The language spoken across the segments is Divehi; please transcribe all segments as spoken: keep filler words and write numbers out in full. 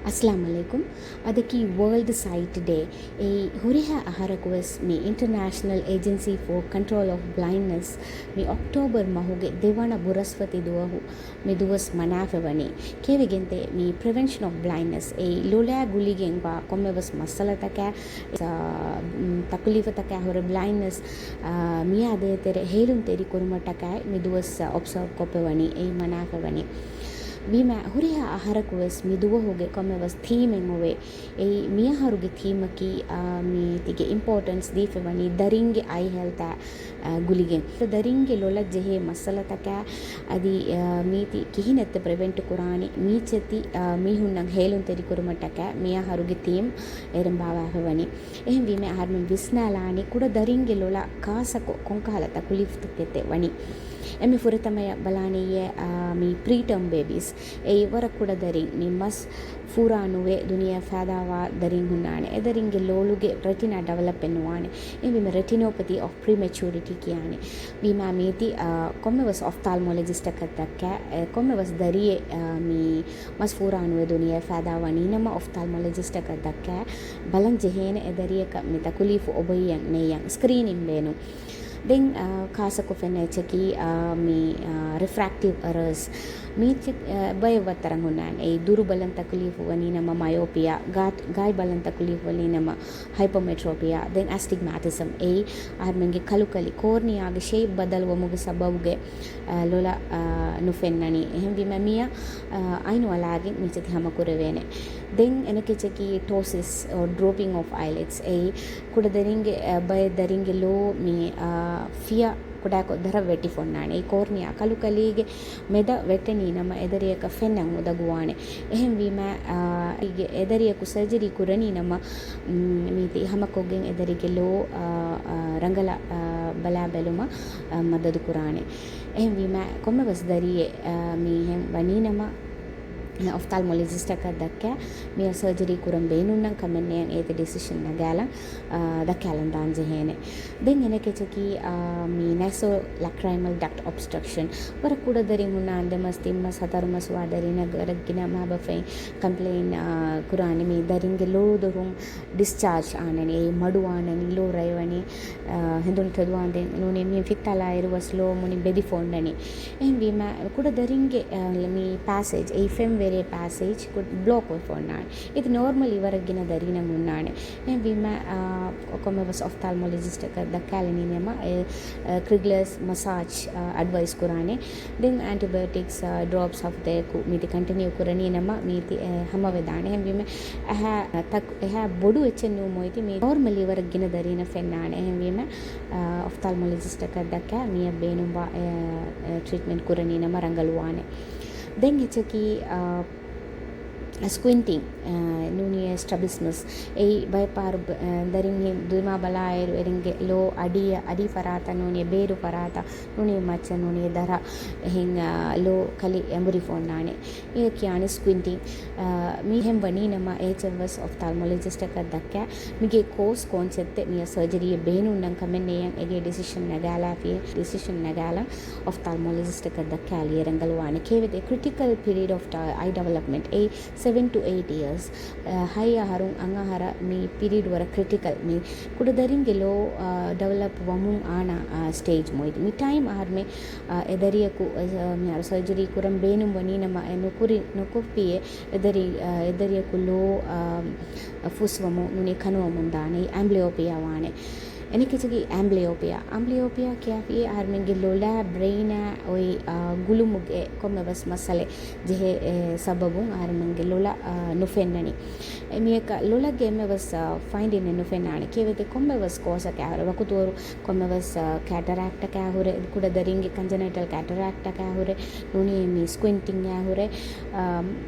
އައްސަލާމު ޢަލައިކުމް. އަދަކީ ވޯލްޑް ސައިޓް ޑޭ. އެއީ ހުރިހާ އަހަރަކުވެސް މި އިންޓަރނޭޝަނަލް އޭޖެންސީ ފޯ ކަންޓްރޯލް އޮފް ބްލައިންޑްނެސް މި އޮކްޓޯބަރ މަހުގެ ދެވަނަ ބުރަސްފަތި ދުވަހު މި ދުވަސް މަނާފަވަނީ. ކިޔެވިގެންދޭ މި ޕްރިވެންޝަން އޮފް ބްލައިންޑްނެސް އެއީ ލޮލާ ގުޅިގެންވާ ކޮންމެވެސް މައްސަލަތަކާ، އާ، މް، ތަކުލީފުތަކާ ހުރެ ބްލައިންޑްނެސް، އާ، މިއާ ދޭތެރޭ ހޭލުންތެރި ކުރުމަށްޓަކާއި މި ދުވަސް އޮބްސާވް ކޮށްފަވަނީ، އެއީ މަނާފަވަނީ. ވީމާ ހުރިހާ އަހަރަކުވެސް މި ދުވަހުގެ ކޮންމެވެސް ތީމެއް އޮވޭ. އެއީ މިއަހަރުގެ ތީމަކީ، އާ، މީތިގެ އިމްޕޯޓެންސް ދީފަވަނީ ދަރިންގެ އައި ހެލްތާ، އާ، ގުޅިގެން. ދަރިންގެ ލޮލަށް ޖެހޭ މައްސަލަތަކާ އަދި، އާ، މީތި ކިހިނެއްތަ ޕްރިވެންޓް ކުރާނީ މީޗެތި، އާ، މީހުންނަށް ހޭލުންތެރިކުރުމަށްޓަކާ މިއަހަރުގެ ތީމް އެރެން ބާވާފަވަނީ. އެހެންވީމަ އަހަރުމެން ވިސްނާލާނީ ކުޑަ ދަރިންގެ ލޮލަށް ކާސަކޮށް ކޮންކަހަލަ ތަކުލީފުތަކެއްތަ ވަނީ. އެންމެ ފުރަތަމަޔަށް ބަލާނެއޭ، އާ، މި ޕްރީޓާމް ބޭބީސް. އެއީ ވަރަށް ކުޑަ ދަރިން މި މަސް ފޫރާ ނުވެ ދުނިޔެއަށް ފައިދާވާ ދަރިން ހުންނާނެ. އެ ދަރިންގެ ލޯލުގެ ރެޓިނާ ޑިވެލޮޕް ނުވާނެ. އެހެންވީމަ ރެޓިނޯޕެތީ އޮފް ޕްރީމެޗުއަރިޓީ ކިޔާނެ. ވީމާ މީތި، އާ، ކޮންމެވެސް އޮފްތާލްމޮލޮޖިސްޓަކަށް ދައްކާ، އެ، ކޮންމެވެސް ދަރިއެއް، އާ، މި މަސް ފޫރާ ނުވެ ދުނިޔެއަށް ފައިދާވަނީނަމަ އޮފްތާލްމޮލޮޖިސްޓަކަށް ދައްކާ ބަލަން ޖެހޭނެ އެ ދަރިޔަކަށް މި ތަކުލީފު އޮބައިޔަން ނެއްޔަން ސްކްރީނިން ބޭނުން. ދެން، އާ، ކާސަކު ފެންނަ އެއްޗަކީ، އާ، މި، އާ، ރިފްރެކްޓިވް އެރަރސް. މީ އެއްޗެއް، އާ، ބައެއް ވައްތަރަށް ހުންނާނެ. އެއީ ދުރު ބަލަން ތަކުލީފު ވަނީ ނަމަ މަޔޯޕިއާ، ގާތް-، ގާތް ބަލަން ތަކުލީފު ވަނީ ނަމަ ހައިޕަމެޓްރޯޕިއާ، ދެން އެސްޓިގްމާޓިޒަމް. އެއީ އަހަރުމެންގެ ކަލުކަލި ކޯރްނިއާގެ ޝޭޕް ބަދަލުވުމުގެ ސަބަބުގެ، އާ، ލޮލަށް، އާ، ނުފެންނަނީ. އެހެންވީމަ މިއަށް، އާ، އައިނު އަޅާގެން މިއްޗެތި ހަމަކުރެވޭނެ. ދެން އެނެކެޗަކީ ޓޯސިސް އޯ ޑްރޮޕިން އޮފް އައިލިޑްސް. އެއީ ކުޑަދަރިންގެ، އަ، ބައެއް ދަރިންގެ ލޯ މި، އަ، ފިޔަ ކުޑަކޮށް ދަރަށް ވެއްޓިފަ އޮންނާނެ. އެއީ ކޯރްނިއާ ކަލުކަލީގެ މެދަށް ވެއްޓެނީ ނަމަ އެދަރިޔަކަށް ފެންނަން އުނދަގޫވާނެ. އެހެންވީމަ، އަ، އޭގެ އެދަރިޔަކު ސަރޖަރީ ކުރަނީ ނަމަ، މް، މީތި ހަމަކޮށްގެން އެދަރިގެ ލޯ، އަ، އަ، ރަނގަޅަށް، އަ، ބަލާބެލުމަށް، އަ، މަދަދު ކުރާނެ. އެހެންވީމަ ކޮންމެވެސް ދަރިއެއް، އަ، މީހެއް ވަނީ ނަމަ، އޮފްތާލްމޮލޮޖިސްޓަކަށް ދައްކާ، މިއަށް ސަރޖަރީ ކުރަން ބޭނުންނަން ކަމެއް ނެޔަން އޭތި ޑިސިޝަން ނަގާލަން، އާ، ދައްކާލަން ދާން ޖެހޭނެ. ދެން އެނެކެޗަކީ، އާ، މި ނެސޯ ލަކްރައިމަލް ޑަކްޓް އޮބްސްޓްރަކްޝަން. ވަރަށް ކުޑަ ދަރިން ހުންނާން ދެ މަސް، ތިން މަސް، ހަތަރު މަސް ވާ ދަރިންނަށް ވަރަށް ގިނަ މާބަފައިން ކަމްޕްލެއިން، އާ، ކުރާނެ މި ދަރިންގެ ލޯ ދޮރުން ޑިސްޗާޖް އާނަނީ، އެއީ މަޑުވާނަނީ، ލޯ ރައިވަނީ، އާ، ހެނދުނު ތެދުވާންދެން ނޫނީ މި ފިއްތާލާއިރު ވެސް ލޯ މުނި ބެދިފަ އޮންނަނީ. އެހެންވީމަ ކުޑަ ދަރިންގެ، އާ، މި ޕާސޭޖް، އެއީ ފެންވެރޭ ޕާސޭޖް ކުޑަ ބްލޮކް ވެފަ އޮންނާނެ. އިތު ނޯރމަލީ ވަރަށް ގިނަ ދަރީނަށް ހުންނާނެ. އެހެންވީމަ، އާ، ކޮންމެވެސް އޮފްތާލްމޮލޮޖިސްޓަކަށް ދައްކާލަނީ ނަމަ، އެ، އެ، ކްރިގްލަސް މަސާޖް، އާ، އަޑްވައިސް ކުރާނެ. ދެން އެންޓިބަޔޮޓިކްސް، އާ، ޑްރޮޕްސް ހަފްތައަކު މީތި ކަންޓިނިއު ކުރަނީ ނަމަ މީތި، އެ، ހަމަވެދާނެ. އެހެންވީމަ އެހާ، ތަކު-، އެހާ ބޮޑު އެއްޗެއް ނޫން މޮޔަތި މީ ނޯރމަލީ ވަރަށް ގިނަ ދަރީނަށް ފެންނާނެ. އެހެންވީމަ، އާ، އޮފްތާލްމޮލޮޖިސްޓަކަށް ދައްކާ މިއަށް ބޭނުންވާ، އެ، އެ، ޓްރީޓްމެންޓް ކުރަނީ ނަމަ ރަނގަޅުވާނެ. ދެން އެއްޗަކީ، އާ، ސްކްވިންޓިން، އާ، ނޫނީ ސްޓްރެބިސްމަސް. އެއީ ބައެއް ފަހަރު ބ-، އާ، ދަރިން ހި-، ދުއިމާ ބަލާއިރު އެރިންގެ ލޯ އަޑިއަށް، އަޑި ފަރާތަށް ނޫނީ ބޭރު ފަރާތަށް ނޫނީ މައްޗަށް ނޫނީ ދަރަށް އެހެން، އާ، ލޯ ކަލި އެނބުރިފަ އޮންނާނެ. އެ ކިޔާނީ ސްކްވިންޓިން. އާ، މިހެން ވަނީ ނަމަ އޭޗްއެމްއެސް އޮފްތާލްމޮލޮޖިސްޓަކަށް ދައްކާ. މިގޭ ކޯސް ކޯންޗެއްތެއް މިއަށް ސަރޖަރީއެއް ބޭނުންނަން ކަމެއް ނެޔަން އެގޭ ޑިސިޝަން ނަގާލާފި، ޑިސިޝަން ނަގާލަން އޮފްތާލްމޮލޮޖިސްޓަކަށް ދައްކާލިއަރަން ގަލުވާނެ. ކޭވެދޭ ކްރިޓިކަލް ޕިރީޑް އޮފް އައި ޑިވެލޮޕްމަންޓް އެއީ ސެވެން ޓު އެއިޓް އިޔާސް. އަ، ހަތް އަހަރުން އަށް އަހަރަށް މި ޕިރީޑް ވަރަށް ކްރިޓިކަލް. މި ކުޑަދަރިންގެ ލޯ، އަ، ޑިވެލޮޕް ވަމުން އާނާ، އަ، ސްޓޭޖް މޮއިދު. މި ޓައިމް އަހަރުމެ، އަ، އެދަރިޔަކު، އަ، މިހާރު ސަރޖަރީ ކުރަން ބޭނުން ވަނީ ނަމަ އެ ނުކުރި، ނުކޮށްފިއޭ އެދަރި، އަ، އެދަރިޔަކު ލޯ، އަ، ފުސްވަމުން ނޫނީ ކަނުވަމުން ދާނެ. އެމްބްލިޔޯޕިއާ ވާނެ. އެނެކެޗަކީ އެމްބްލިޔޯޕިއާ. އެމްބްލިޔޯޕިއާ ކިޔާފިއޭ އަހަރުމެންގެ ލޮލާ ބްރެއިނާ އޮތް، އާ، ގުޅުމުގެ ކޮންމެވެސް މައްސަލެ ޖެހޭ، އެ، ސަބަބުން އަހަރުމެންގެ ލޮލަށް، އާ، ނުފެންނަނީ. އެ މިޔަކަށް ލޮލަށްގެ އެންމެވެސް، އާ، ފައިންޑިންއެއް ނުފެންނާނެ. ކޭވެތި ކޮންމެވެސް ކޯސަކާ ހުރެ ވަކުތުވަރު ކޮންމެވެސް، އާ، ކެޓަރާކްޓަކާ ހުރެ، ކުޑަ ދަރިންގެ ކަންޖަނައިޓަލް ކެޓަރާކްޓަކާ ހުރެ، ނޫނީ މި ސްކްވިންޓިންއާ ހުރެ، އާ،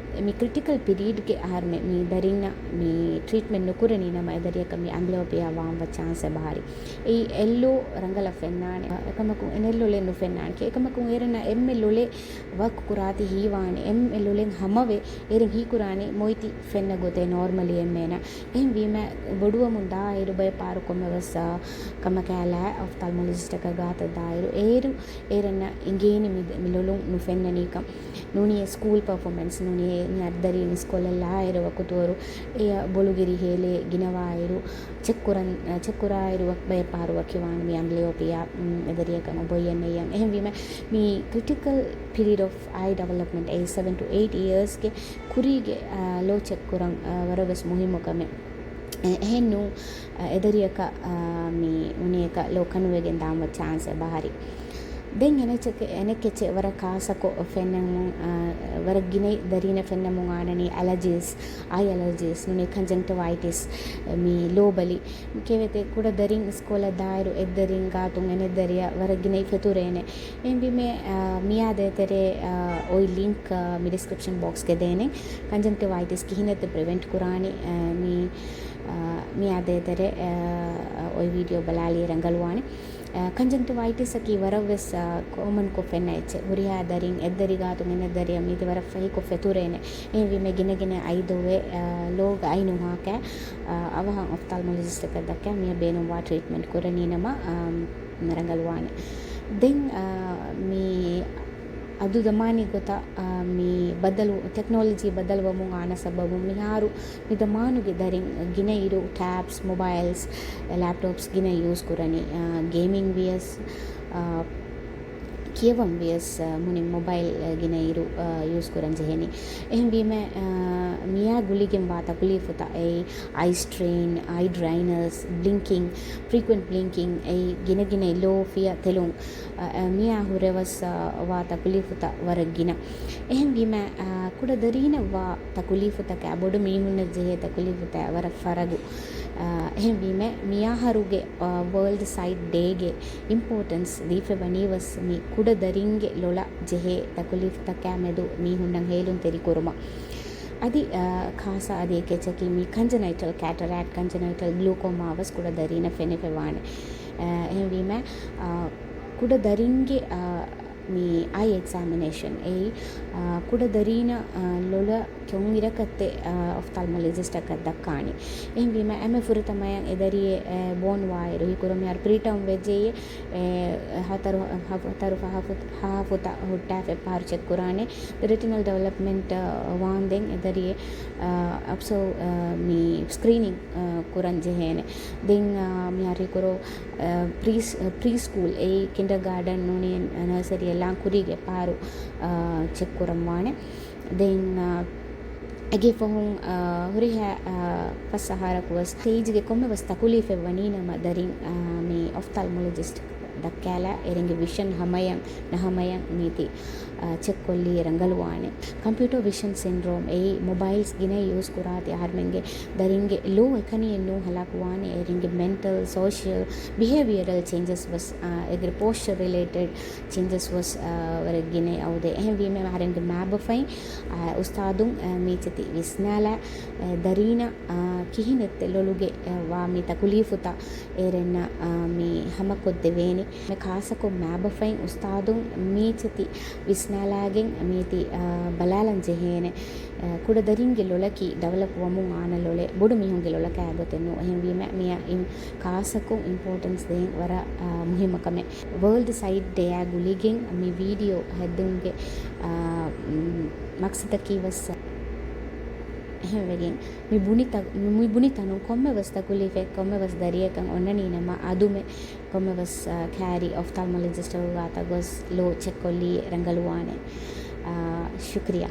މި ކްރިޓިކަލް ޕިރީޑްގެ އަހަރުމެ މި ދަރިންނަށް މި ޓްރީޓްމެންޓް ނުކުރަނީ ނަމަ އެދަރިޔަކަށް މި އެމްބްލިޔޯޕިއާ ވާންވާ ޗާންސް އެބަހަރި. އެއީ އެއްލޯ ރަނގަޅަށް ފެންނާނެ. އެކަމަކު އެނެއް ލޮލެއް ނުފެންނާނެ. އެކަމަކު އޭރަންނަށް އެންމެ ލޮލެއް ވަކް ކުރާތި ހީވާނެ. އެންމެ ލޮލެއް ހަމަވެ އޭރެން ހީކުރާނެ މޮޔަތި ފެންނަ ގޮތެއް ނޯރމަލީ އެންމެނަށް. އެހެންވީމަ ބޮޑުވަމުން ދާއިރު ބައެއް ފަހަރު ކޮންމެވެސް، އާ، ކަމަކާލާ އޮފްތާލްމޮލޮޖިސްޓަކަށް ގާތަށް ދާއިރު އޭރު އޭރަންނަށް އެނގޭނެ މި، މި ލޮލުން ނުފެންނަނީކަން. ނޫނީ ސްކޫލް ޕަރފޯމެންސް ނޫނީ ދަރީން ސްކޫލަށް ލާއިރު ވަކުތުވަރު އެޔަށް ބޮލުގެ ރިހޭލޭ ގިނަވާއިރު، ޗެކް ކުރަން، ޗެކް ކުރާއިރު ވަ-، ބައެއް ފަހަރު ވަކިވާން މި އަމްބްލިޔޯޕިއާ، މް، އެދަރިއަކަށް އޮބޮއްޔެއް ނެތްޔަން. އެހެންވީމަ މި ކްރިޓިކަލް ޕީރިއަޑް އޮފް އައި ޑިވެލޮޕްމަންޓް އެއީ ސެވެން ޓު އެއިޓް އިޔާސްގެ ކުރީގެ، އާ، ލޯ ޗެކް ކުރަން، އާ، ވަރަށް ވެސް މުހިއްމު ކަމެއް. އެ-، އެހެން ނޫން، އެދަރިއަކަށް، އާ، މި އުނިއަކަށް ލޯ ކަނުވެގެން ދާންވާ ޗާންސް އެބަހަރި. ދެން އެނެއްޗެކެ-، އެނެއްކެއްޗެއް ވަރަށް ކާސަކޮށް ފެންނަމުން، އާ، ވަރަށް ގިނައި ދަރީނަށް ފެންނަމުން އާނަނީ އެލަޖީސް، އައި އެލަޖީސް، ނޫނީ ކަންޖަންކްޓިވައިޓިސް، މި ލޯބަލި. ކެވެތެ ކުޑަ ދަރިން ސްކޫލަށް ދާއިރު އެއްދަރިން ގާތުން އެނެއްދަރިއަށް ވަރަށް ގިނައި ފެތުރޭނެ. އެހެންވީމަ، އާ، މިއާ ދޭތެރޭ، އާ، އޮތް ލިންކް، އާ، މި ޑިސްކްރިޕްޝަން ބޮކްސްގެ ދޭނެ. ކަންޖަންކްޓިވައިޓިސް ކިހިނެއްތަ ޕްރިވެންޓް ކުރާނީ، އާ، މި، އާ، މިއާ ދޭތެރޭ، އާ، އޮތް ވީޑިއޯ ބަލާލީ ރަނގަޅުވާނެ. އާ، ކަންޖަންކްޓިވައިޓިސްއަކީ ވަރަށް ވެސް، އާ، ކޮމަންކޮށް ފެންނަ އެއްޗެއް. ހުރިހާ ދަރިން އެއްދަރި ގާތުން އެނެއްދަރިއަށް މީތި ވަރަށް ފަހިކޮށް ފެތުރޭނެ. އެހެންވީމަ ގިނަގިނަ އައި ދޮވެ، އާ، ލޯގަ އައި ނުހާކަށް، އާ، އަވަހަށް އޮފްތާލްމޮލޮޖިސްޓަކަށް ދައްކާ މިއަށް ބޭނުންވާ ޓްރީޓްމަންޓް ކުރަނީ ނަމަ، އާ، ރަނގަޅުވާނެ. ދެން، އާ، މި އަދު ޒަމާނީ ގޮތަށް، އާ، މި ބަދަލު، ޓެކްނޮލޮޖީ ބަދަލުވަމުން އާނަ ސަބަބުން މިހާރު މި ޒަމާނުގެ ދަރިން ގިނައިރު ޓޭބްސް، މޮބައިލްސް، ލެޕްޓޮޕްސް ގިނަ ޔޫސް ކުރަނީ، އާ، ގޭމިން ވިޔަސް، އާ، ކިޔަވަން ވިޔަސް، އާ، މުނިން މޮބައިލް، އާ، ގިނައިރު، އާ، ޔޫސް ކުރަން ޖެހެނީ. އެހެންވީމަ، އާ، މިއާ ގުޅިގެން ވާ ތަކުލީފުތައް އެއީ އައި ސްޓްރެއިން، އައި ޑްރައިނަސް، ބްލިންކިން، ފްރީކުއެންޓް ބްލިންކިން އެއީ ގިނަގިނައި ލޯ ފިޔަ ތެލުން، އަ، އަ، މިއާ ހުރެވެސް، އަ، ވާ ތަކުލީފުތައް ވަރަށް ގިނަ. އެހެންވީމަ، އަ، ކުޑަ ދަރީނަށް ވާ ތަކުލީފުތަކާ ބޮޑު މީހުންނަށް ޖެހޭ ތަކުލީފުތައް ވަރަށް ފަރަގު. އަ، އެހެންވީމަ، މިއާހަރުގެ، އަ، ވަރލްޑް ސައިޓް ޑޭގެ އިމްޕޯޓެންސް ދީފައިވަނީވެސް މި ކުޑަ ދަރިންގެ ލޮލަށް ޖެހޭ ތަކުލީފުތަކާ މެދު މީހުންނަށް ހޭލުންތެރިކުރުމަށް. އަދި، އަ، ޚާއްޞަ އަދި އެކެއްޗަކީ މި ކަންޖަނައިޓަލް ކެޓަރެކްޓް، ކަންޖަނައިޓަލް ގްލޫކޯމާ ވެސް ކުޑަ ދަރީނަށް ފެނިފައިވާނެ. އަ، އެހެންވީމަ، އަ، ކުޑަ ދަރިންގެ، އަ، މި އައި އެގްޒާމިނޭޝަން އެއީ، އަ، ކުޑަ ދަރީނަށް، އަ، ލޮލަށް ކޮންއިރަކަށްތެ، އަ، އޮފްތާލްމޮލޮޖިސްޓަކަށް ދައްކާނީ. އެހެންވީމަ އެންމެ ފުރަތަމަޔަށް އެ ދަރިއެއް، އެ، ބޯން ވާއިރު ހީކުރަމު މިހާރު ޕްރީޓާމް ވެއްޖެއޭ، އެ، ހަތަރު، ހަ-، ހަތަރު ފަހަފު-، ހަހަފުތައް ހުއްޓާފަ އެއްފަހަރު ޗެކް ކުރާނެ. ރެޓިނަލް ޑިވެލޮޕްމަންޓް، އަ، ވާންދެން އެ ދަރިއެއް، އަ، އަބްސޯ-، އަ، މި ސްކްރީނިން، އަ، ކުރަން ޖެހޭނެ. ދެން، އަ، މިހާރު ހީކުރޯ، އަ، ޕްރީ-، ޕްރީ ސްކޫލް އެއީ ކިންޑަރގާޑަން ނޫނީ ނަރސަރީއަށް ލާން ކުރީގެ އެއްފަހަރު، އަ، ޗެކް ކުރަން ވާނެ. ދެން، އަ، އޭގެ ފަހުން، އަ، ހުރިހާ، އަ، ފަސް އަހަރަކު ވެސް ސްޓޭޖްގެ ކޮންމެ ވެސް ތަކުލީފެއް ވަނީ ނަމަ ދަރިން، އަ، މި އޮފްތާލްމޮލޮޖިސްޓް ދައްކާލާ އޭރެންގެ ވިޝަން ހަމަޔަށް ނަހަމަޔަށް މީތި، އަ، ޗެކް ކޮށްލީ ރަނގަޅުވާނެ. ކޮމްޕިއުޓަރ ވިޝަން ސިންޑްރޯމް އެއީ މޮބައިލްސް ގިނަ ޔޫސް ކުރާތި އަހަރުމެންގެ ދަރިންގެ ލޯ އެކަނިއެއް ނޫން ހަލާކުވާނެ. އޭރެންގެ މެންޓަލް، ސޯޝަލް، ބިހޭވިއަރަލް ޗޭންޖަސް ވެސް، އަ، އޭގެ ޕޯސްޗަރ ރިލޭޓެޑް ޗޭންޖަސް ވެސް، އަ، ވަރަށް ގިނަ އައުދޭ. އެހެންވީމަ އަހަރެންގެ މާބަފައިން، އަ، އުސްތާދުން، އަ، މީޗެތި ވިސްނާލާ، އަ، ދަރީނަށް، އަ، ކިހިނެއްތެ ލޮލުގެ، އަ، ވާ މި ތަކުލީފުތައް އޭރެންނަށް، އަ، މި ހަމަކޮށްދެވޭނީ. މި ޚާއްޞަކޮށް މާބަފައިން އުސްތާދުން މީޗެތި ވިސްނާލާގެން މީތި، އަ، ބަލާލަން ޖެހޭނެ. އަ، ކުޑަ ދަރިންގެ ލޮލަކީ ޑިވެލޮޕް ވަމުން އާނަ ލޮލެއް، ބޮޑު މީހުންގެ ލޮލަކާ ގޮތެއް ނޫން. އެހެންވީމަ މިއަށް އިން ޚާއްޞަކޮށް އިމްޕޯޓެންސް ދޭން ވަރަށް، އަ، މުހިއްމު ކަމެއް. ވަރލްޑް ސައިޓް ޑޭއާ ގުޅިގެން މި ވީޑިއޯ ހެއްދުމުގެ، އަ، މް، މަޤްޞަދަކީ ވެސް އެހެންވެގެން މި ބުނި ތަ-، މި ބުނި ތަނުން ކޮންމެ ވެސް ތަކުލީފެއް ކޮންމެ ވެސް ދަރިއަކަށް އޮންނަނީ ނަމަ އަދުމެ ކޮންމެ ވެސް، އަ، ކައިރި އޮފްތާލްމޮލޮޖިސްޓަކު ގާތަށް ގޮސް ލޯ ޗެކް ކޮށްލީ ރަނގަޅުވާނެ. އަ، ޝުކްރިޔާ.